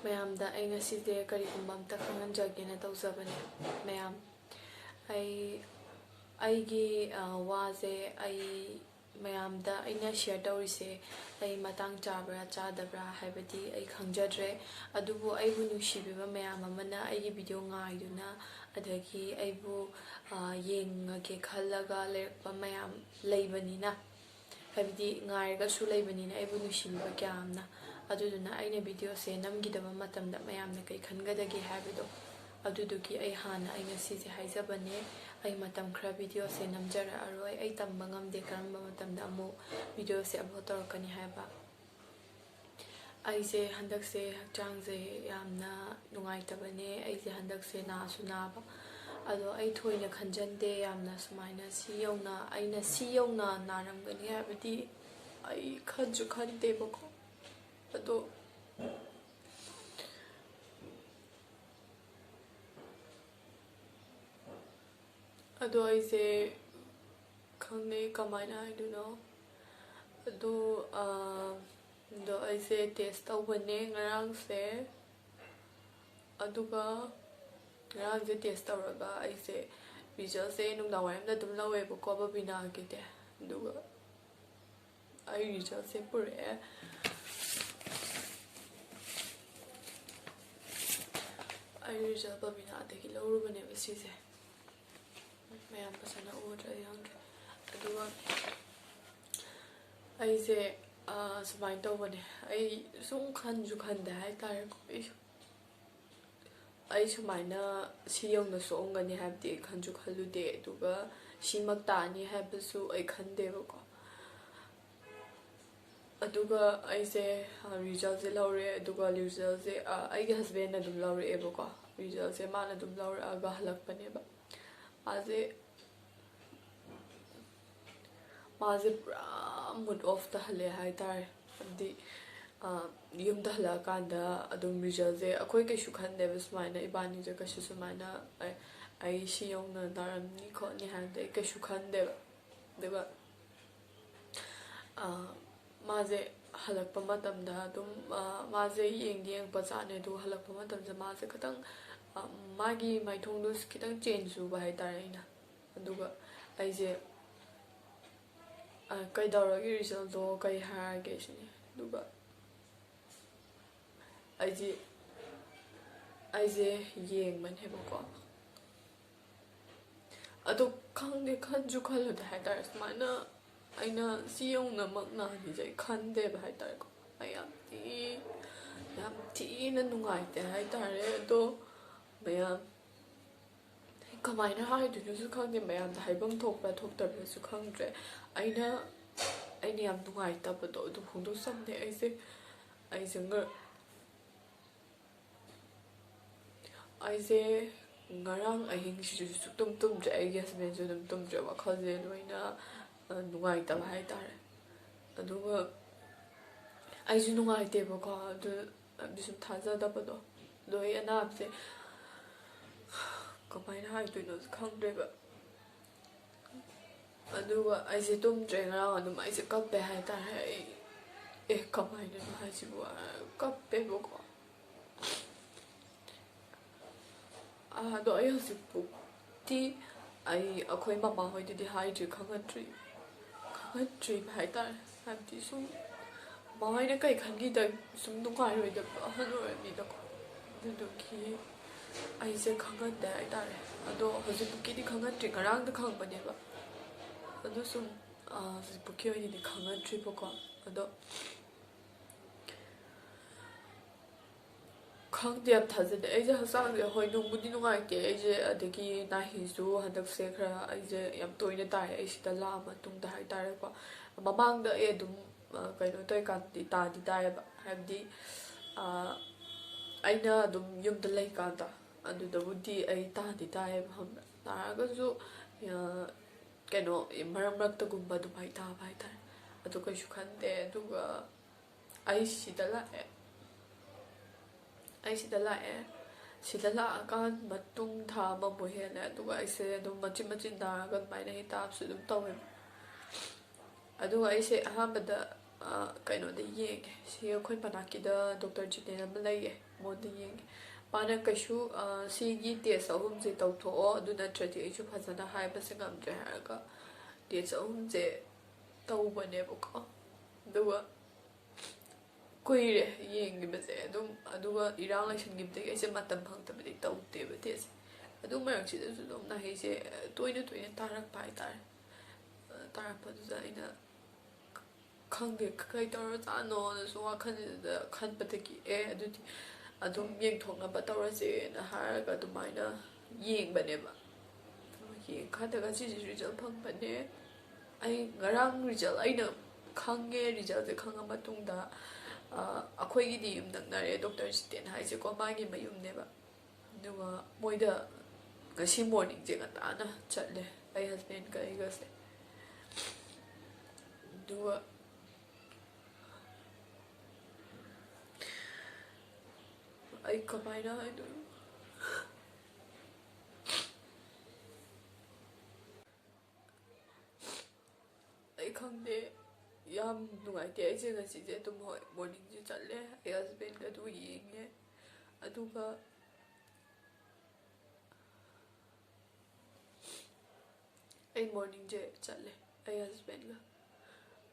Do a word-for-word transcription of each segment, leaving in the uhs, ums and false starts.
ꯃꯌꯥꯝꯗ ꯑꯩ ꯉꯁꯤꯁꯦ ꯀꯔꯤꯒꯨꯝꯕ ꯑꯝꯇ ꯈꯪꯍꯟꯖꯒꯦꯅ ꯇꯧꯖꯕꯅꯦ꯫ ꯃꯌꯥꯝ, ꯑꯩ, ꯑꯩꯒꯤ, ꯑ, ꯋꯥꯁꯦ ꯑꯩ ꯃꯌꯥꯝꯗ ꯑꯩꯅ share ꯇꯧꯔꯤꯁꯦ ꯑꯩ ꯃꯇꯥꯡ ꯆꯥꯕ꯭ꯔꯥ ꯆꯥꯗꯕ꯭ꯔꯥ ꯍꯥꯏꯕꯗꯤ ꯑꯩ ꯈꯪꯖꯗ꯭ꯔꯦ꯫ ꯑꯗꯨꯕꯨ ꯑꯩꯕꯨ ꯅꯨꯡꯁꯤꯕꯤꯕ ꯃꯌꯥꯝ ꯑꯃꯅ ꯑꯩꯒꯤ video ꯉꯥꯏꯗꯨꯅ, ꯑꯗꯒꯤ ꯑꯩꯕꯨ, ꯑ, ꯌꯦꯡꯉꯒꯦ ꯈꯜꯂꯒ ꯂꯩꯔꯛꯄ ꯃꯌꯥꯝ ꯂꯩꯕꯅꯤꯅ, ꯍꯥꯏꯕꯗꯤ ꯉꯥꯏꯔꯒꯁꯨ ꯂꯩꯕꯅꯤꯅ ꯑꯩꯕꯨ ꯅꯨꯡꯁꯤꯕꯤꯕ ꯀꯌꯥ ꯑꯃꯅ꯫ ꯑꯗꯨꯗꯨꯅ ꯑꯩꯅ videoꯁꯦ ꯅꯝꯈꯤꯗꯕ ꯃꯇꯝꯗ ꯃꯌꯥꯝꯅ ꯀꯩ ꯈꯟꯒꯗꯒꯦ ꯍꯥꯏꯕꯗꯣ, ꯑꯗꯨꯗꯨꯒꯤ ꯑꯩ ꯍꯥꯟꯅ ꯑꯩ ꯉꯁꯤꯁꯦ ꯍꯥꯏꯖꯕꯅꯦ꯫ ꯑꯩ ꯃꯇꯝ ꯈꯔ videoꯁꯦ ꯅꯝꯖꯔꯛꯑꯔꯣꯏ꯫ ꯑꯩ ꯇꯝꯕ ꯉꯝꯗꯦ ꯀꯔꯝꯕ ꯃꯇꯝꯗ ꯑꯃꯨꯛ videoꯁꯦ upload ꯇꯧꯔꯛꯀꯅꯤ ꯍꯥꯏꯕ꯫ ꯑꯩꯁꯦ ꯍꯟꯗꯛꯁꯦ ꯍꯛꯆꯥꯡꯁꯦ ꯌꯥꯝꯅ ꯅꯨꯡꯉꯥꯏꯇꯕꯅꯦ꯫ ꯑꯩꯁꯦ ꯍꯟꯗꯛꯁꯦ ꯅꯥꯁꯨ ꯅꯥꯕ꯫ ꯑꯗꯣ ꯑꯩ ꯊꯣꯏꯅ ꯈꯟꯖꯟꯗꯦ ꯌꯥꯝꯅ ꯁꯨꯃꯥꯏꯅ ꯁꯤ ꯌꯧꯅ, ꯑꯩꯅ ꯁꯤ ꯌꯧꯅ ꯅꯥꯔꯝꯒꯅꯤ ꯍꯥꯏꯕꯗꯤ ꯑꯩ ꯈꯟꯁꯨ ꯈꯟꯗꯦꯕꯀꯣ꯫ ꯑꯗꯣ, ꯑꯗꯣ ꯑꯩꯁꯦ ꯈꯪꯗꯦ ꯀꯃꯥꯏꯅ ꯍꯥꯏꯗꯣꯏꯅꯣ꯫ ꯑꯗꯨ, ꯑꯥ, ꯑꯗꯣ ꯑꯩꯁꯦ test ꯇꯧꯕꯅꯦ ꯉꯔꯥꯡꯁꯦ꯫ ꯑꯗꯨꯒ ꯉꯔꯥꯡꯁꯦ test ꯇꯧꯔꯒ ꯑꯩꯁꯦ resultꯁꯦ ꯅꯨꯡꯗꯥꯡ ꯋꯥꯏꯔꯝꯗ ꯑꯗꯨꯝ ꯂꯧꯋꯦꯕꯀꯣ, ꯕꯕꯤꯅꯥꯒꯤꯗꯤ꯫ ꯑꯗꯨꯒ ꯑꯩ resultꯁꯦ ꯄꯨꯔꯛꯑꯦ꯫ ꯑꯩ result ꯕꯕꯤꯅꯥꯗꯒꯤ ꯂꯧꯔꯨꯕꯅꯦꯕ ꯁꯤꯁꯦ꯫ ꯃꯌꯥꯝ ꯐꯖꯅ ꯎꯗ꯭ꯔꯗꯤ ꯈꯪꯗ꯭ꯔꯦ꯫ ꯑꯗꯨꯒ ꯑꯩꯁꯦ, ꯑ, ꯁꯨꯃꯥꯏꯅ ꯇꯧꯕꯅꯦ꯫ ꯑꯩ ꯁꯨꯝ ꯈꯟꯁꯨ ꯈꯟꯗꯦ ꯍꯥꯏꯇꯥꯔꯦꯀꯣ꯫ ꯑꯩꯁꯨ, ꯑꯩ ꯁꯨꯃꯥꯏꯅ ꯁꯤ ꯌꯧꯅ ꯁꯣꯛꯑꯝꯒꯅꯤ ꯍꯥꯏꯕꯗꯤ ꯑꯩ ꯈꯟꯁꯨ ꯈꯜꯂꯨꯗꯦ꯫ ꯑꯗꯨꯒ ꯁꯤꯃꯛ ꯇꯥꯅꯤ ꯍꯥꯏꯕꯁꯨ ꯑꯩ ꯈꯟꯗꯦꯕꯀꯣ꯫ ꯑꯗꯨꯒ ꯑꯩꯁꯦ, ꯑ, resultꯁꯦ ꯂꯧꯔꯦ꯫ ꯑꯗꯨꯒ resultꯁꯦ, ꯑ, ꯑꯩꯒꯤ husbandꯅ ꯑꯗꯨꯝ ꯂꯧꯔꯛꯑꯦꯕꯀꯣ꯫ Resultꯁꯦ ꯃꯥꯅ ꯑꯗꯨꯝ ꯂꯧꯔꯛꯑꯒ ꯍꯜꯂꯛꯄꯅꯦꯕ꯫ ꯃꯥꯁꯦ, ꯃꯥꯁꯦ ꯄꯨꯔꯥ mood off ꯇꯥꯍꯜꯂꯦ ꯍꯥꯏꯇꯥꯔꯦ꯫ ꯍꯥꯏꯕꯗꯤ, ꯑ, ꯌꯨꯝꯗ ꯍꯜꯂꯛꯑꯀꯥꯟꯗ ꯑꯗꯨꯝ resultꯁꯦ ꯑꯩꯈꯣꯏ ꯀꯩꯁꯨ ꯈꯟꯗꯦꯕ, ꯁꯨꯃꯥꯏꯅ ꯏꯕꯥꯅꯤꯁꯦ ꯀꯩꯁꯨ ꯁꯨꯃꯥꯏꯅ ꯑꯩ, ꯑꯩ ꯁꯤ ꯌꯧꯅ ꯅꯥꯔꯝꯅꯤ ꯈꯣꯠꯅꯤ ꯍꯥꯏꯕꯗꯤ ꯑꯩ ꯀꯩꯁꯨ ꯈꯟꯗꯦꯕ꯫ ꯑꯗꯨꯒ, ꯑ, ꯃꯥꯁꯦ ꯍꯜꯂꯛꯄ ꯃꯇꯝꯗ ꯑꯗꯨꯝ, ꯑ, ꯃꯥꯁꯦ ꯌꯦꯡꯗꯤ ꯌꯦꯡꯉꯛꯄ ꯖꯥꯠꯅꯦ꯫ ꯑꯗꯨꯒ ꯍꯜꯂꯛꯄ ꯃꯇꯝꯗ ꯃꯥꯁꯦ ꯈꯤꯇꯪ, ꯑ, ꯃꯥꯒꯤ ꯃꯥꯏꯊꯣꯡꯗꯣ ꯈꯤꯇꯪ ꯆꯦꯟꯖ ꯎꯕ ꯍꯥꯏꯇꯥꯔꯦ ꯑꯩꯅ꯫ ꯑꯗꯨꯒ ꯑꯩꯁꯦ, "ꯑ, ꯀꯩꯗꯧꯔꯒꯦ ꯔꯤꯖꯜꯗꯣ, ꯀꯩ ꯍꯥꯏꯔꯒꯦ?" ꯁꯤꯅꯤ꯫ ꯑꯗꯨꯒ ꯑꯩꯁꯦ ꯑꯩꯁꯦ ꯌꯦꯡꯕꯅꯦꯕꯀꯣ꯫ ꯑꯗꯣ ꯈꯪꯗꯦ, ꯈꯟꯁꯨ ꯈꯜꯂꯨꯗꯦ ꯍꯥꯏꯇꯥꯔꯦ꯫ ꯁꯨꯃꯥꯏꯅ ꯑꯩꯅ ꯁꯤ ꯌꯧꯅꯃꯛ ꯅꯥꯅꯤꯁꯦ ꯑꯩ ꯈꯟꯗꯦꯕ ꯍꯥꯏꯇꯥꯔꯦꯀꯣ꯫ ꯑꯩ ꯌꯥꯝ ꯊꯤ-, ꯌꯥꯝ ꯊꯤꯅ ꯅꯨꯡꯉꯥꯏꯇꯦ ꯍꯥꯏꯇꯥꯔꯦ꯫ ꯑꯗꯣ ꯃꯌꯥꯝ, ꯀꯃꯥꯏꯅ ꯍꯥꯏꯗꯣꯏꯅꯣꯁꯨ ꯈꯪꯗꯦ꯫ ꯃꯌꯥꯝꯗ ꯍꯥꯏꯐꯝ ꯊꯣꯛꯄ꯭ꯔꯥ ꯊꯣꯛꯇꯕ꯭ꯔꯥꯁꯨ ꯈꯪꯗ꯭ꯔꯦ꯫ ꯑꯩꯅ, ꯑꯩꯅ ꯌꯥꯝ ꯅꯨꯡꯉꯥꯏꯇꯕꯗꯣ ꯑꯗꯨ ꯐꯣꯡꯗꯣꯛꯆꯕꯅꯦ꯫ ꯑꯩꯁꯦ, ꯑꯩꯁꯦ ꯉ-, ꯑꯩꯁꯦ ꯉꯔꯥꯡ ꯑꯍꯤꯡꯁꯤꯁꯨ ꯁꯨꯛꯇꯨꯝ ꯇꯨꯝꯗ꯭ꯔꯦ꯫ ꯑꯩꯒꯤ ꯍꯁꯕꯦꯟꯁꯨ ꯑꯗꯨꯝ ꯇꯨꯝꯗ꯭ꯔꯦ꯫ ꯋꯥꯈꯜꯁꯦ ꯂꯣꯏꯅ, ꯑ, ꯅꯨꯡꯉꯥꯏꯇꯕ ꯍꯥꯏꯇꯥꯔꯦ꯫ ꯑꯗꯨꯒ ꯑꯩꯁꯨ ꯅꯨꯡꯉꯥꯏꯇꯦꯕꯀꯣ꯫ ꯑꯗꯨ, ꯑꯗꯨ ꯁꯨꯝ ꯊꯥꯖꯗꯕꯗꯣ꯫ ꯑꯗꯣ ꯑꯩ ꯑꯅꯥꯕꯁꯦ ꯀꯃꯥꯏꯅ ꯍꯥꯏꯗꯣꯏꯅꯣ ꯈꯪꯗ꯭ꯔꯦꯕ꯫ ꯑꯗꯨꯒ ꯑꯩꯁꯦ ꯇꯨꯝꯗ꯭ꯔꯦ ꯉꯔꯥꯡ꯫ ꯑꯗꯨꯝ ꯑꯩꯁꯦ ꯀꯞꯄꯦ ꯍꯥꯏꯇꯥꯔꯦ꯫ ꯑꯩ, ꯑꯦ, ꯀꯃꯥꯏꯅꯅꯣ ꯍꯥꯏꯁꯤꯕꯨ? ꯀꯞꯄꯦꯕꯀꯣ꯫ ꯑꯗꯣ ꯑꯩ ꯍꯧꯖꯤꯛꯐꯥꯎꯗꯤ ꯑꯩ, ꯑꯩꯈꯣꯏ ꯃꯃꯥ ꯍꯣꯏꯗꯗꯤ ꯍꯥꯏꯗ꯭ꯔꯤ, ꯈꯪꯍꯟꯗ꯭ꯔꯤ, ꯈꯪꯍꯟꯗ꯭ꯔꯤꯕ ꯍꯥꯏꯇꯥꯔꯦ꯫ ꯍꯥꯏꯕꯗꯤ ꯁꯨꯝ ꯃꯃꯥ ꯍꯣꯏꯅ ꯀꯩ ꯈꯟꯈꯤꯗꯣꯏ, ꯁꯨꯝ ꯅꯨꯡꯉꯥꯏꯔꯣꯏꯗꯕ, ꯑꯍꯜ ꯑꯣꯏꯔꯕꯅꯤꯅꯀꯣ꯫ ꯑꯗꯨꯗꯨꯒꯤ ꯑꯩꯁꯦ ꯈꯪꯍꯟꯗꯦ ꯍꯥꯏꯇꯥꯔꯦ꯫ ꯑꯗꯣ ꯍꯧꯖꯤꯛꯐꯥꯎꯀꯤꯗꯤ ꯈꯪꯍꯟꯗ꯭ꯔꯤ, ꯉꯔꯥꯡꯗ ꯈꯪꯕꯅꯦꯕ꯫ ꯑꯗꯣ ꯁꯨꯝ, ꯑ, ꯍꯧꯖꯤꯛꯐꯥꯎꯀꯤ ꯑꯣꯏꯅꯗꯤ ꯈꯪꯍꯟꯗ꯭ꯔꯤꯕꯀꯣ꯫ ꯑꯗꯣ ꯈꯪꯗꯦ, ꯌꯥꯝ ꯊꯥꯖꯗꯦ꯫ ꯑꯩꯁꯦ ꯍꯛꯆꯥꯡꯁꯦ, ꯍꯣꯏ, ꯅꯨꯡꯕꯨꯗꯤ ꯅꯨꯡꯉꯥꯏꯇꯦ꯫ ꯑꯩꯁꯦ ꯑꯗꯒꯤ ꯅꯥꯍꯤꯁꯨ ꯍꯟꯗꯛꯁꯦ ꯈꯔ, ꯑꯩꯁꯦ ꯌꯥꯝ ꯇꯣꯏꯅ ꯇꯥꯏ ꯑꯩ ꯁꯤꯗ ꯂꯥꯛꯑ ꯃꯇꯨꯡꯗ ꯍꯥꯏꯇꯥꯔꯦꯀꯣ꯫ ꯃꯃꯥꯡꯗ ꯑꯩ ꯑꯗꯨꯝ, ꯑ, ꯀꯩꯅꯣ ꯇꯧꯔꯤꯀꯥꯟꯗꯗꯤ ꯇꯥꯗꯤ ꯇꯥꯏꯌꯦꯕ꯫ ꯍꯥꯏꯕꯗꯤ, ꯑ, ꯑꯩꯅ ꯑꯗꯨꯝ ꯌꯨꯝꯗ ꯂꯩꯀꯥꯟꯗ ꯑꯗꯨꯗꯕꯨꯗꯤ ꯑꯩ ꯇꯥꯗꯤ ꯇꯥꯏꯌꯦꯕ, ꯈꯪꯕ꯭ꯔꯥ? ꯇꯥꯔꯒꯁꯨ, ꯑ, ꯀꯩꯅꯣ, ꯃꯔꯛ ꯃꯔꯛꯇꯒꯨꯝꯕ ꯑꯗꯨꯃꯥꯏꯅ ꯇꯥꯕ ꯍꯥꯏꯇꯥꯔꯦ꯫ ꯑꯗꯨ ꯀꯩꯁꯨ ꯈꯟꯗꯦ꯫ ꯑꯗꯨꯒ ꯑꯩ ꯁꯤꯗ ꯂꯥꯛꯑꯦ꯫ ꯑꯩ ꯁꯤꯗ ꯂꯥꯛꯑꯦ꯫ ꯁꯤꯗ ꯂꯥꯛꯑꯀꯥꯟ ꯃꯇꯨꯡ ꯊꯥ ꯑꯃꯃꯨꯛ ꯍꯦꯜꯂꯦ꯫ ꯑꯗꯨꯒ ꯑꯩꯁꯦ ꯑꯗꯨꯝ ꯃꯆꯤꯟ ꯃꯆꯤꯟ ꯅꯥꯔꯒ ꯑꯗꯨꯃꯥꯏꯅ ꯍꯤꯗꯥꯛꯁꯨ ꯑꯗꯨꯝ ꯇꯧꯋꯦꯕ꯫ ꯑꯗꯨꯒ ꯑꯩꯁꯦ ꯑꯍꯥꯟꯕꯗ ꯑ, ꯀꯩꯅꯣꯗ ꯌꯦꯡꯉꯦ꯫ ꯁꯤ ꯑꯩꯈꯣꯏ ꯃꯅꯥꯛꯀꯤꯗ ꯗꯣꯛꯇꯔ ꯖꯤꯇꯦꯟ ꯑꯃ ꯂꯩꯌꯦ, ꯃꯉꯣꯟꯗ ꯌꯦꯡꯉꯦ꯫ ꯃꯥꯅ ꯀꯩꯁꯨ, ꯑ, "ꯁꯤꯒꯤ ꯇꯦꯁ ꯑꯍꯨꯝꯁꯦ ꯇꯧꯊꯣꯛꯑꯣ, ꯑꯗꯨ ꯅꯠꯇ꯭ꯔꯗꯤ ꯑꯩꯁꯨ ꯐꯖꯅ ꯍꯥꯏꯕꯁꯦ ꯉꯝꯗ꯭ꯔꯦ" ꯍꯥꯏꯔꯒ ꯇꯦꯁ ꯑꯍꯨꯝꯁꯦ ꯇꯧꯕꯅꯦꯕꯀꯣ꯫ ꯑꯗꯨꯒ ꯀꯨꯏꯔꯦ ꯌꯦꯡꯈꯤꯕꯁꯦ ꯑꯗꯨꯝ, ꯑꯗꯨꯒ ꯏꯔꯥꯡ ꯂꯩꯁꯟꯈꯤꯕꯗꯒꯤ ꯑꯩꯁꯦ ꯃꯇꯝ ꯐꯪꯗꯕꯗꯤ ꯇꯧꯗꯦꯕ ꯇꯦꯁꯁꯦ꯫ ꯑꯗꯨ ꯃꯔꯛꯁꯤꯗꯁꯨ ꯑꯗꯨꯝ ꯅꯥꯍꯩꯁꯦ ꯇꯣꯏꯅ ꯇꯣꯏꯅ ꯇꯥꯔꯛꯄ ꯍꯥꯏꯇꯥꯔꯦ꯫ ꯇꯥꯔꯛꯄꯗꯨꯗ ꯑꯩꯅ ꯈꯪꯗꯦ ꯀꯩ ꯇꯧꯔꯖꯥꯠꯅꯣꯅꯁꯨ ꯋꯥꯈꯜꯁꯤꯗ ꯈꯟꯕꯗꯒꯤ, "ꯑꯦ, ꯑꯗꯨꯗꯤ ꯑꯗꯨꯝ ꯌꯦꯡꯊꯣꯛꯅꯕ ꯇꯧꯔꯁꯦꯅ" ꯍꯥꯏꯔꯒ ꯑꯗꯨꯃꯥꯏꯅ ꯌꯦꯡꯕꯅꯦꯕ꯫ ꯌꯦꯡꯀꯥꯟꯗ ꯉꯁꯤꯁꯦ ꯔꯤꯖꯜ ꯐꯪꯕꯅꯦ꯫ ꯑꯩ ꯉꯔꯥꯡ ꯔꯤꯖꯜ ꯑꯩꯅ ꯈꯪꯉꯦ꯫ ꯔꯤꯖꯜꯁꯦ ꯈꯪꯉ ꯃꯇꯨꯡꯗ, ꯑ, ꯑꯩꯈꯣꯏꯒꯤꯗꯤ ꯌꯨꯝ ꯅꯛꯅꯔꯦ ꯗꯣꯛꯇꯔ ꯖꯤꯇꯦꯟ ꯍꯥꯏꯁꯦꯀꯣ, ꯃꯥꯒꯤ ꯃꯌꯨꯝꯅꯦꯕ꯫ ꯑꯗꯨꯒ ꯃꯣꯏꯗ ꯉꯁꯤ ꯃꯣꯔꯅꯤꯡꯁꯦ ꯉꯟꯇꯥꯅ ꯆꯠꯂꯦ, ꯑꯩ ꯍꯁꯕꯦꯟꯒ ꯑꯩꯒꯁꯦ꯫ ꯑꯗꯨꯒ ꯑꯩ ꯀꯃꯥꯏꯅ ꯍꯥꯏꯗꯣꯏꯅꯣ? ꯑꯩ ꯈꯪꯗꯦ, ꯌꯥꯝ ꯅꯨꯡꯉꯥꯏꯇꯦ꯫ ꯑꯩꯁꯦ ꯉꯁꯤꯁꯦ ꯑꯗꯨꯝ, ꯍꯣꯏ, ꯃꯣꯔꯅꯤꯡꯁꯦ ꯆꯠꯂꯦ, ꯑꯩ ꯍꯁꯕꯦꯟꯒ ꯑꯗꯨ ꯌꯦꯡꯉꯦ꯫ ꯑꯗꯨꯒ ꯑꯩ ꯃꯣꯔꯅꯤꯡꯁꯦ ꯆꯠꯂꯦ ꯑꯩ ꯍꯁꯕꯦꯟꯒ꯫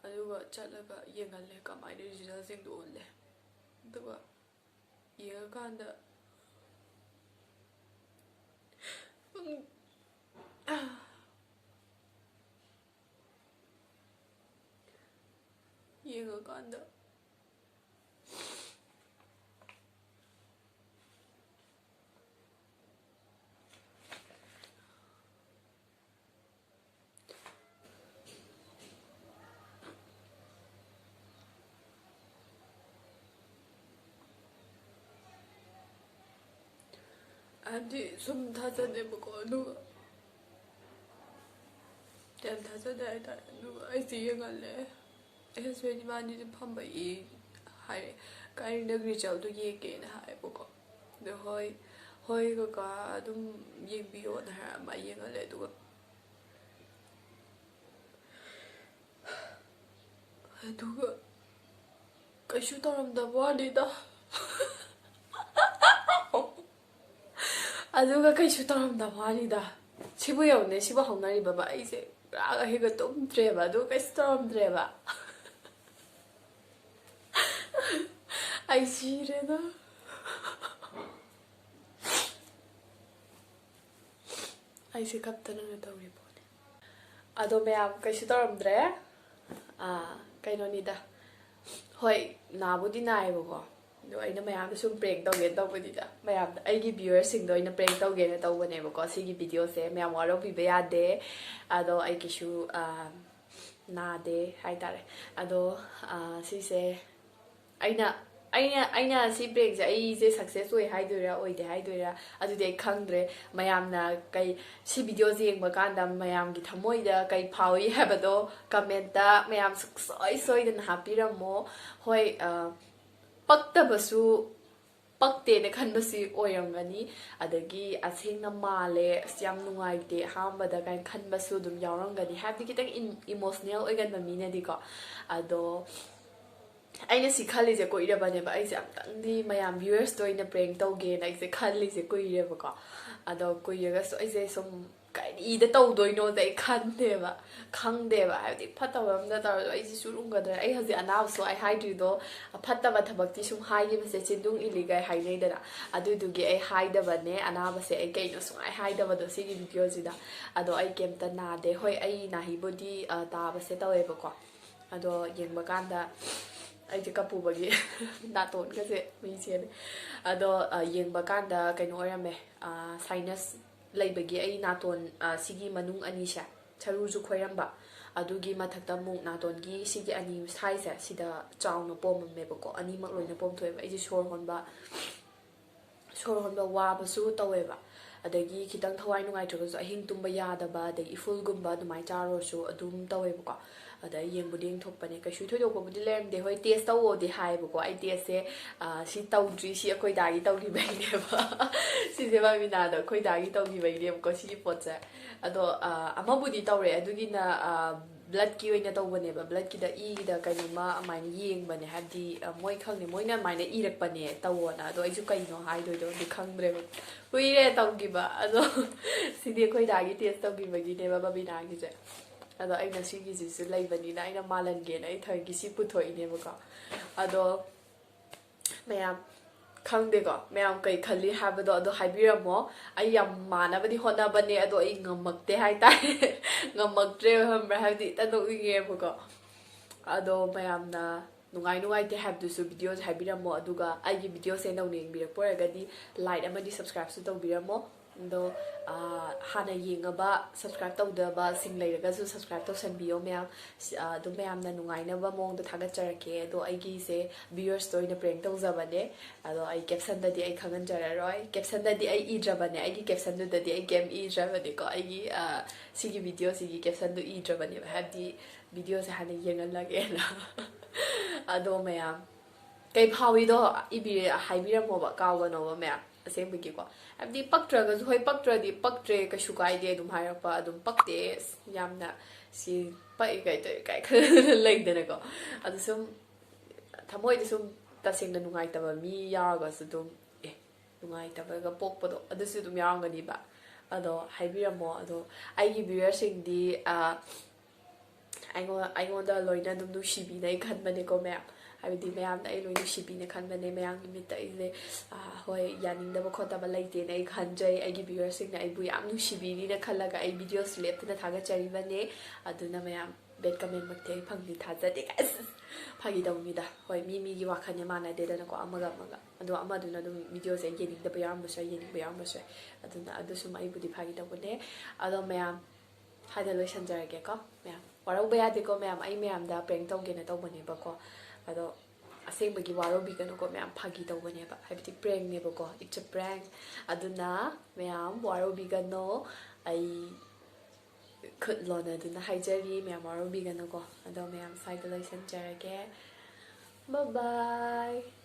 ꯑꯗꯨꯒ ꯆꯠꯂꯒ ꯌꯦꯡꯍꯜꯂꯦ, ꯀꯃꯥꯏꯅ ꯔꯤꯖꯜꯁꯤꯡꯗꯣ ꯎꯠꯂꯦ꯫ ꯑꯗꯨꯒ ꯌꯦꯡꯉꯀꯥꯟꯗ, ꯎꯝ, ꯌꯦꯡꯉꯀꯥꯟꯗ ꯍꯥꯏꯕꯗꯤ ꯁꯨꯝ ꯊꯥꯖꯗꯦꯕꯀꯣ, ꯑꯗꯨꯒ ꯌꯥꯝ ꯊꯥꯖꯗꯦ ꯍꯥꯏꯇꯥꯔꯦ꯫ ꯑꯗꯨꯒ ꯑꯩꯁꯦ ꯌꯦꯡꯍꯜꯂꯦ, ꯑꯩ ꯍꯁꯕꯦꯟ ꯏꯕꯥꯅꯤꯁꯦ ꯐꯝꯕꯒꯤ ꯍꯥꯏꯔꯦ, "ꯀꯥꯏꯅ ꯔꯤꯖꯜꯗꯣ ꯌꯦꯡꯒꯦꯅ" ꯍꯥꯏꯌꯦꯕꯀꯣ꯫ ꯑꯗꯣ "ꯍꯣꯏ, ꯍꯣꯏ ꯀꯀꯥ, ꯑꯗꯨꯝ ꯌꯦꯡꯕꯤꯌꯣꯅ" ꯍꯥꯏꯔ ꯃꯥ ꯌꯦꯡꯍꯜꯂꯦ꯫ ꯑꯗꯨꯒ ꯑꯗꯨꯒ ꯀꯩꯁꯨ ꯇꯧꯔꯝꯗꯕ ꯋꯥꯅꯤꯗ꯫ ꯑꯗꯨꯒ ꯀꯩꯁꯨ ꯇꯧꯔꯝꯗꯕ ꯋꯥꯅꯤꯗ꯫ ꯁꯤꯕꯨ ꯌꯦꯡꯉꯨꯅꯦ, ꯁꯤꯕꯨ ꯍꯧꯅꯔꯤꯕꯕ꯫ ꯑꯩꯁꯦ ꯄꯨꯔꯥ ꯑꯍꯤꯡꯒ ꯇꯨꯝꯗ꯭ꯔꯦꯕ, ꯑꯗꯨꯒ ꯀꯩꯁꯨ ꯇꯧꯔꯝꯗ꯭ꯔꯦꯕ꯫ ꯑꯩ ꯁꯤꯔꯦꯗ꯫ ꯑꯩꯁꯦ ꯀꯞꯇꯅꯒ ꯇꯧꯔꯤ ꯄꯣꯠꯅꯤ꯫ ꯑꯗꯣ ꯃꯌꯥꯝ, ꯀꯩꯁꯨ ꯇꯧꯔꯝꯗ꯭ꯔꯦ꯫ ꯑꯥ, ꯀꯩꯅꯣꯅꯤꯗ, ꯍꯣꯏ, ꯅꯥꯕꯨꯗꯤ ꯅꯥꯏꯌꯦꯕꯀꯣ, ꯑꯗꯣ ꯑꯩꯅ ꯃꯌꯥꯝꯗ ꯁꯨꯝ prank ꯇꯧꯒꯦꯅ ꯇꯧꯕꯅꯤꯗ꯫ ꯃꯌꯥꯝꯗ, ꯑꯩꯒꯤ viewersꯁꯤꯡꯗꯣ ꯑꯩꯅ prank ꯇꯧꯒꯦꯅ ꯇꯧꯕꯅꯦꯕꯀꯣ ꯁꯤꯒꯤ videoꯁꯦ꯫ ꯃꯌꯥꯝ ꯋꯥꯔꯧꯕꯤꯕ ꯌꯥꯗꯦ꯫ ꯑꯗꯣ ꯑꯩ ꯀꯩꯁꯨ, ꯑꯥ, ꯅꯥꯗꯦ ꯍꯥꯏꯇꯥꯔꯦ꯫ ꯑꯗꯣ, ꯑꯥ, ꯁꯤꯁꯦ ꯑꯩꯅ, ꯑꯩꯅ, ꯑꯩꯅ ꯁꯤ prankꯁꯦ ꯑꯩꯁꯦ success ꯑꯣꯏ ꯍꯥꯏꯗꯣꯏꯔꯥ ꯑꯣꯏꯗꯦ ꯍꯥꯏꯗꯣꯏꯔꯥ, ꯑꯗꯨꯗꯤ ꯑꯩ ꯈꯪꯗ꯭ꯔꯦ꯫ ꯃꯌꯥꯝꯅ ꯀꯩ, ꯁꯤ videoꯁꯦ ꯌꯦꯡꯕ ꯀꯥꯟꯗ ꯃꯌꯥꯝꯒꯤ ꯊꯃꯣꯏꯗ ꯀꯩ ꯐꯥꯎꯏ ꯍꯥꯏꯕꯗꯣ commentꯇ ꯃꯌꯥꯝ ꯁꯨꯡꯁꯣꯏ ꯁꯣꯏꯗꯅ ꯍꯥꯞꯄꯤꯔꯝꯃꯣ꯫ ꯍꯣꯏ, ꯑ, ꯄꯛꯇꯕꯁꯨ, ꯄꯛꯇꯦꯅ ꯈꯟꯕꯁꯤ ꯑꯣꯏꯔꯝꯒꯅꯤ꯫ ꯑꯗꯒꯤ ꯑꯁꯦꯡꯅ ꯃꯥꯜꯂꯦ, ꯑꯁ, ꯌꯥꯝ ꯅꯨꯡꯉꯥꯏꯇꯦ ꯑꯍꯥꯟꯕꯗ ꯀꯥꯏꯅ ꯈꯟꯕꯁꯨ ꯑꯗꯨꯝ ꯌꯥꯎꯔꯝꯒꯅꯤ, ꯍꯥꯏꯕꯗꯤ ꯈꯤꯇꯪ ꯏꯝ-, emotional ꯑꯣꯏꯒꯟꯕ ꯃꯤꯅꯗꯤꯀꯣ꯫ ꯑꯗꯣ ꯑꯩꯅ ꯁꯤ ꯈꯜꯂꯤꯁꯦ ꯀꯨꯏꯔꯕꯅꯦꯕ, ꯑꯩꯁꯦ ꯑꯝꯇꯪꯗꯤ ꯃꯌꯥꯝ viewersꯇ ꯑꯣꯏꯅ prank ꯇꯧꯒꯦꯅ ꯑꯩꯁꯦ ꯈꯜꯂꯤꯁꯦ ꯀꯨꯏꯔꯦꯕꯀꯣ꯫ ꯑꯗꯣ ꯀꯨꯏꯔꯒꯁꯨ ꯑꯩꯁꯦ ꯁꯨꯝ ꯀꯔꯤꯗ ꯇꯧꯗꯣꯏꯅꯣꯁꯦ ꯑꯩ ꯈꯟꯗꯦꯕ, ꯈꯪꯗꯦꯕ꯫ ꯍꯥꯏꯕꯗꯤ ꯐꯠꯇꯕ ꯑꯝꯗ ꯇꯧꯔꯁꯨ ꯑꯩꯁꯦ ꯆꯨꯔꯨꯡꯒꯗ꯭ꯔꯥ, ꯑꯩ ꯍꯧꯖꯤꯛ ꯑꯅꯥꯕ ꯁꯨꯡꯍꯥꯏ ꯍꯥꯏꯗ꯭ꯔꯤꯗꯣ, ꯐꯠꯇꯕ ꯊꯕꯛꯇꯤ ꯁꯨꯝ ꯍꯥꯏꯈꯤꯕꯁꯦ ꯆꯤꯟꯗꯨꯡ ꯏꯜꯂꯤꯒꯥꯏ ꯍꯥꯏꯅꯩꯗꯅ, ꯑꯗꯨꯗꯨꯒꯤ ꯑꯩ ꯍꯥꯏꯗꯕꯅꯦ꯫ ꯑꯅꯥꯕꯁꯦ ꯑꯩ ꯀꯩꯅꯣ ꯁꯨꯡꯍꯥꯏ ꯍꯥꯏꯗꯕꯗꯣ ꯁꯤꯒꯤ videoꯁꯤꯗ꯫ ꯑꯗꯣ ꯑꯩ ꯀꯩꯝꯇ ꯅꯥꯗꯦ꯫ ꯍꯣꯏ, ꯑꯩ ꯅꯥꯍꯤꯕꯨꯗꯤ, ꯑ, ꯇꯥꯕꯁꯦ ꯇꯧꯋꯦꯕꯀꯣ꯫ ꯑꯗꯣ ꯌꯦꯡꯕ ꯀꯥꯟꯗ ꯑꯩꯁꯦ ꯀꯞꯄꯨꯕꯒꯤ ꯅꯥꯇꯣꯟꯒꯁꯦ ꯃꯩ ꯆꯦꯜꯂꯦ꯫ ꯑꯗꯣ, ꯑ, ꯌꯦꯡꯕ ꯀꯥꯟꯗ ꯀꯩꯅꯣ ꯑꯣꯏꯔꯝꯃꯦ, ꯑ, sinus ꯂꯩꯕꯒꯤ ꯑꯩ ꯅꯥꯇꯣꯟ, ꯑ, ꯁꯤꯒꯤ ꯃꯅꯨꯡ ꯑꯅꯤꯁꯦ, ꯁꯔꯨꯁꯨ ꯈꯣꯏꯔꯝꯕ, ꯑꯗꯨꯒꯤ ꯃꯊꯛꯇ ꯑꯃꯨꯛ ꯅꯥꯇꯣꯟꯒꯤ ꯁꯤꯒꯤ ꯑꯅꯤ sideꯁꯦ ꯁꯤꯗ ꯆꯥꯎꯅ ꯄꯣꯝꯃꯝꯃꯦꯕꯀꯣ꯫ ꯑꯅꯤꯃꯛ ꯂꯣꯏꯅ ꯄꯣꯝꯊꯣꯛꯑꯦꯕ꯫ ꯑꯩꯁꯦ ꯁꯣꯔ ꯍꯣꯟꯕ, ꯁꯣꯔ ꯍꯣꯟꯕ ꯋꯥꯕꯁꯨ ꯇꯧꯋꯦꯕ꯫ ꯑꯗꯒꯤ ꯈꯤꯇꯪ ꯊꯋꯥꯏ ꯅꯨꯡꯉꯥꯏꯇ꯭ꯔꯒꯁꯨ ꯑꯍꯤꯡ ꯇꯨꯝꯕ ꯌꯥꯗꯕ, ꯑꯗꯒꯤ ꯏꯐꯨꯜꯒꯨꯝꯕ ꯑꯗꯨꯃꯥꯏꯅ ꯆꯥꯔꯨꯔꯁꯨ ꯑꯗꯨꯝ ꯇꯧꯋꯦꯕꯀꯣ꯫ ꯑꯗ ꯌꯦꯡꯕꯨꯗꯤ ꯌꯦꯡꯊꯣꯛꯄꯅꯦ, ꯀꯩꯁꯨ ꯊꯣꯏꯗꯣꯛꯄꯕꯨꯗꯤ ꯂꯩꯔꯝꯗꯦ꯫ ꯍꯣꯏ, test ꯇꯧꯋꯣꯗꯤ ꯍꯥꯏꯌꯦꯕꯀꯣ꯫ ꯑꯩ testꯁꯦ, ꯑ, ꯁꯤ ꯇꯧꯗ꯭ꯔꯤ, ꯁꯤ ꯑꯩꯈꯣꯏ ꯗꯥꯒꯤ ꯇꯧꯈꯤꯕꯩꯅꯦꯕ꯫ ꯁꯤꯁꯦ ꯕꯥꯕꯤꯅꯥꯗ ꯑꯩꯈꯣꯏ ꯗꯥꯒꯤ ꯇꯧꯈꯤꯕꯩꯅꯦꯕꯀꯣ ꯁꯤꯒꯤ ꯄꯣꯠꯁꯦ꯫ ꯑꯗꯣ, ꯑ, ꯑꯃꯕꯨꯗꯤ ꯇꯧꯔꯦ, ꯑꯗꯨꯒꯤꯅ, ꯑ, ꯕ꯭ꯂꯠꯀꯤ ꯑꯣꯏꯅ ꯇꯧꯕꯅꯦꯕ, ꯕ꯭ꯂꯠꯀꯤꯗ ꯏꯒꯤꯗ ꯀꯩꯅꯣꯝꯃ ꯑꯗꯨꯃꯥꯏꯅ ꯌꯦꯡꯕꯅꯦ, ꯍꯥꯏꯕꯗꯤ ꯑ, ꯃꯣꯏ ꯈꯪꯗꯦ, ꯃꯣꯏꯅ ꯑꯗꯨꯃꯥꯏꯅ ꯏꯔꯛꯄꯅꯦ ꯇꯧꯋꯣꯅ꯫ ꯑꯗꯣ ꯑꯩꯁꯨ ꯀꯩꯅꯣ ꯍꯥꯏꯗꯣꯏꯗꯣ ꯑꯗꯨ ꯈꯪꯗ꯭ꯔꯦꯕ, ꯀꯨꯏꯔꯦ ꯇꯧꯈꯤꯕ꯫ ꯑꯗꯣ ꯁꯤꯗꯤ ꯑꯩꯈꯣꯏ ꯗꯥꯒꯤ ꯇꯦꯁ ꯇꯧꯈꯤꯕꯒꯤꯅꯦꯕ, ꯕꯕꯤꯅꯥꯒꯤꯁꯦ꯫ ꯑꯗꯣ ꯑꯩꯅ ꯁꯤꯒꯤꯁꯤꯁꯨ ꯂꯩꯕꯅꯤꯅ ꯑꯩꯅ ꯃꯥꯜꯍꯟꯒꯦꯅ ꯑꯩ ꯊꯑꯣꯏꯒꯤ ꯁꯤ ꯄꯨꯊꯣꯛꯏꯅꯦꯕꯀꯣ꯫ ꯑꯗꯣ ꯃꯌꯥꯝ, ꯈꯪꯗꯦꯀꯣ, ꯃꯌꯥꯝ ꯀꯩ ꯈꯜꯂꯤ ꯍꯥꯏꯕꯗꯣ ꯑꯗꯣ ꯍꯥꯏꯕꯤꯔꯝꯃꯣ꯫ ꯑꯩ ꯌꯥꯝ ꯃꯥꯟꯅꯕꯗꯤ ꯍꯣꯠꯅꯕꯅꯦ, ꯑꯗꯣ ꯑꯩ ꯉꯝꯃꯛꯇꯦ ꯍꯥꯏꯇꯥꯔꯦ꯫ ꯉꯝꯃꯛꯇ꯭ꯔꯦꯕ, ꯈꯪꯕ꯭ꯔꯥ? ꯍꯥꯏꯕꯗꯤ ꯍꯦꯛꯇ ꯅꯣꯛꯅꯤꯡꯉꯦꯕꯀꯣ꯫ ꯑꯗꯣ ꯃꯌꯥꯝꯅ ꯅꯨꯡꯉꯥꯏ ꯅꯨꯡꯉꯥꯏꯇꯦ ꯍꯥꯏꯕꯗꯨꯁꯨ ꯚꯤꯗꯤꯑꯣꯁꯦ ꯍꯥꯏꯕꯤꯔꯝꯃꯣ, ꯑꯗꯨꯒ ꯑꯩꯒꯤ ꯚꯤꯗꯤꯑꯣꯁꯦ ꯅꯧꯅ ꯌꯦꯡꯕꯤꯔꯛꯄ ꯑꯣꯏꯔꯒꯗꯤ ꯂꯥꯏꯛ ꯑꯃꯗꯤ ꯁꯕꯁꯀ꯭ꯔꯥꯏꯕꯁꯨ ꯇꯧꯕꯤꯔꯝꯃꯣ꯫ ꯑꯗꯣ ꯑꯥ, ꯍꯥꯟꯅ ꯌꯦꯡꯉꯕ, ꯁꯕꯁꯀ꯭ꯔꯥꯏꯕ ꯇꯧꯗꯕꯁꯤꯡ ꯂꯩꯔꯒꯁꯨ ꯁꯕꯁꯀ꯭ꯔꯥꯏꯕ ꯇꯧꯁꯟꯕꯤꯌꯣ ꯃꯌꯥꯝ꯫ ꯁꯤ, ꯑꯥ, ꯑꯗꯨꯝ ꯃꯌꯥꯝꯅ ꯅꯨꯡꯉꯥꯏꯅꯕ ꯃꯑꯣꯡꯗ ꯊꯥꯒꯠꯆꯔꯛꯀꯦ꯫ ꯑꯗꯣ ꯑꯩꯒꯤꯁꯦ ꯚ꯭ꯌꯨꯌꯔꯁꯇ ꯑꯣꯏꯅ ꯄ꯭ꯔꯦꯡ ꯇꯧꯖꯕꯅꯦ꯫ ꯑꯗꯣ ꯑꯩ ꯀꯦꯞꯁꯟꯗꯗꯤ ꯑꯩ ꯈꯪꯍꯟꯖꯔꯔꯣꯏ, ꯀꯦꯞꯁꯟꯗꯗꯤ ꯑꯩ ꯏꯗ꯭ꯔꯕꯅꯦ, ꯑꯩꯒꯤ ꯀꯦꯞꯁꯟꯗꯨꯗꯗꯤ ꯑꯩ ꯀꯩꯝ ꯏꯗ꯭ꯔꯕꯅꯦꯀꯣ꯫ ꯑꯩꯒꯤ ꯑꯥ, ꯁꯤꯒꯤ ꯚꯤꯗꯤꯑꯣꯁꯤꯒꯤ ꯀꯦꯞꯁꯟꯗꯨ ꯏꯗ꯭ꯔꯕꯅꯦꯕ, ꯍꯥꯏꯕꯗꯤ ꯚꯤꯗꯤꯑꯣꯁꯦ ꯍꯥꯟꯅ ꯌꯦꯡꯍꯜꯂꯒꯦꯅ꯫ ꯑꯗꯣ ꯃꯌꯥꯝ ꯀꯩ ꯐꯥꯎꯏꯗꯣ ꯏꯕꯤ-, ꯍꯥꯏꯕꯤꯔꯝꯃꯣꯕ, ꯀꯥꯎꯒꯅꯣꯕ ꯃꯌꯥꯝ꯫ ꯑꯁꯦꯡꯕꯒꯤꯀꯣ, ꯍꯥꯏꯕꯗꯤ ꯄꯛꯇ꯭ꯔꯒꯁꯨ, ꯍꯣꯏ, ꯄꯛꯇ꯭ꯔꯗꯤ ꯄꯛꯇ꯭ꯔꯦ, ꯀꯩꯁꯨ ꯀꯥꯏꯗꯦ ꯑꯗꯨꯝ ꯍꯥꯏꯔꯛꯄ, ꯑꯗꯨꯝ ꯄꯛꯇꯦ, ꯑꯁ, ꯌꯥꯝꯅ ꯁꯤ ꯄꯛꯏ ꯀꯥꯏ ꯇꯧꯏ ꯀꯥꯏ ꯈꯜꯂ ꯂꯩꯗꯅꯀꯣ꯫ ꯑꯗꯨ ꯁꯨꯝ ꯊꯃꯣꯏꯗ ꯁꯨꯝ ꯇꯁꯦꯡꯅ ꯅꯨꯡꯉꯥꯏꯇꯕ ꯃꯤ ꯌꯥꯎꯔꯒꯁꯨ ꯑꯗꯨꯝ, ꯑꯦ, ꯅꯨꯡꯉꯥꯏꯇꯕꯒ ꯄꯣꯛꯄꯗꯣ ꯑꯗꯨꯁꯨ ꯑꯗꯨꯝ ꯌꯥꯎꯔꯝꯒꯅꯤꯕ꯫ ꯑꯗꯣ ꯍꯥꯏꯕꯤꯔꯝꯃꯣ꯫ ꯑꯗꯣ ꯑꯩꯒꯤ ꯚ꯭ꯌꯨꯌꯔꯁꯤꯡꯗꯤ, ꯑ, ꯑꯩꯉꯣꯟ-, ꯑꯩꯉꯣꯟꯗ ꯂꯣꯏꯅ ꯑꯗꯨꯝ ꯅꯨꯡꯁꯤꯕꯤꯅ ꯑꯩ ꯈꯟꯕꯅꯦꯀꯣ ꯃꯌꯥꯝ꯫ ꯍꯥꯏꯕꯗꯤ ꯃꯌꯥꯝꯅ ꯑꯩ ꯂꯣꯏ ꯅꯨꯡꯁꯤꯕꯤꯅ ꯈꯟꯕꯅꯦ꯫ ꯃꯌꯥꯝꯒꯤ ꯃꯤꯠꯇ ꯑꯩꯁꯦ, ꯑ, ꯍꯣꯏ, ꯌꯥꯅꯤꯡꯗꯕ ꯈꯣꯠꯇꯕ ꯂꯩꯇꯦꯅ ꯑꯩ ꯈꯟꯖꯩ꯫ ꯑꯩꯒꯤ ꯚ꯭ꯌꯨꯌꯔꯁꯤꯡꯅ ꯑꯩꯕꯨ ꯌꯥꯝ ꯅꯨꯡꯁꯤꯕꯤꯅꯤꯅ ꯈꯜꯂꯒ ꯑꯩ ꯚꯤꯗꯤꯑꯣꯁꯤ ꯂꯦꯞꯇꯅ ꯊꯥꯒꯠꯆꯔꯤꯕꯅꯦ꯫ ꯑꯗꯨꯅ ꯃꯌꯥꯝ ꯕꯦꯗ ꯀꯃꯦꯟꯃꯛꯇꯤ ꯑꯩ ꯐꯪꯗꯤ ꯊꯥꯖꯗꯦ꯫ ꯑꯁ, ꯐꯥꯒꯤ ꯇꯧꯕꯅꯤꯗ꯫ ꯍꯣꯏ, ꯃꯤ ꯃꯤꯒꯤ ꯋꯥꯈꯜꯅꯦ ꯃꯥꯟꯅꯗꯦꯗꯅꯀꯣ, ꯑꯃꯒ ꯑꯃꯒ꯫ ꯑꯗꯣ ꯑꯃꯗꯨꯅ ꯑꯗꯨꯝ ꯚꯤꯗꯤꯑꯣꯁꯦ ꯌꯦꯡꯅꯤꯡꯗꯕ ꯌꯥꯎꯔꯝꯕꯁꯨ ꯌꯥꯏ, ꯌꯦꯡꯅꯤꯡꯕ ꯌꯥꯎꯔꯝꯕꯁꯨ ꯌꯥꯏ꯫ ꯑꯗꯨꯅ ꯑꯗꯨ ꯁꯨꯝ ꯑꯩꯕꯨꯗꯤ ꯐꯥꯒꯤ ꯇꯧꯕꯅꯦ꯫ ꯑꯗꯣ ꯃꯌꯥꯝ, ꯁ꯭ꯋꯥꯏꯗ ꯂꯣꯏꯁꯟꯖꯔꯒꯦꯀꯣ꯫ ꯃꯌꯥꯝ ꯋꯥꯔꯧꯕ ꯌꯥꯗꯦꯀꯣ ꯃꯌꯥꯝ, ꯑꯩ ꯃꯌꯥꯝꯗ ꯄ꯭ꯔꯦꯡ ꯇꯧꯒꯦꯅ ꯇꯧꯕꯅꯦꯕꯀꯣ꯫ ꯑꯗꯣ ꯑꯁꯦꯡꯕꯒꯤ ꯋꯥꯔꯧꯕꯤꯒꯅꯨꯀꯣ ꯃꯌꯥꯝ, ꯐꯥꯒꯤ ꯇꯧꯕꯅꯦꯕ, ꯍꯥꯏꯕꯗꯤ ꯄ꯭ꯔꯦꯡꯅꯦꯕꯀꯣ, it's a prank꯫ ꯑꯗꯨꯅ ꯃꯌꯥꯝ ꯋꯥꯔꯧꯕꯤꯒꯅꯣ, ꯑꯩ ꯈꯨꯠ ꯂꯣꯟꯅꯗꯨꯅ ꯍꯥꯏꯖꯔꯤ, ꯃꯌꯥꯝ ꯋꯥꯔꯧꯕꯤꯒꯅꯨꯀꯣ꯫ ꯑꯗꯣ ꯃꯌꯥꯝ ꯁ꯭ꯋꯥꯏꯗ ꯂꯣꯏꯁꯟꯖꯔꯒꯦ꯫ Bye bye꯫